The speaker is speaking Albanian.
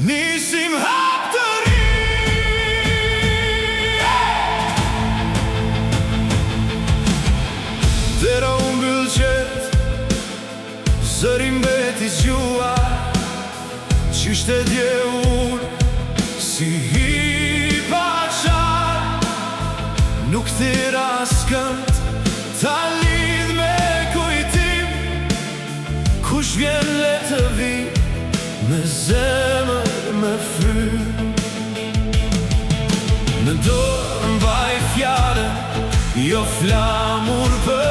Nisim hap të ri. Dera u mbyll qetë, zëri mbeti zgjuar. Ç'ishte dje u ul, si hi pa qarë. Nuk thirr askënd, ta lidh me kujtim. Kush vjen le të vi, me zemër, me frymë. Në dorë mbaj fjalën, jo flamur për.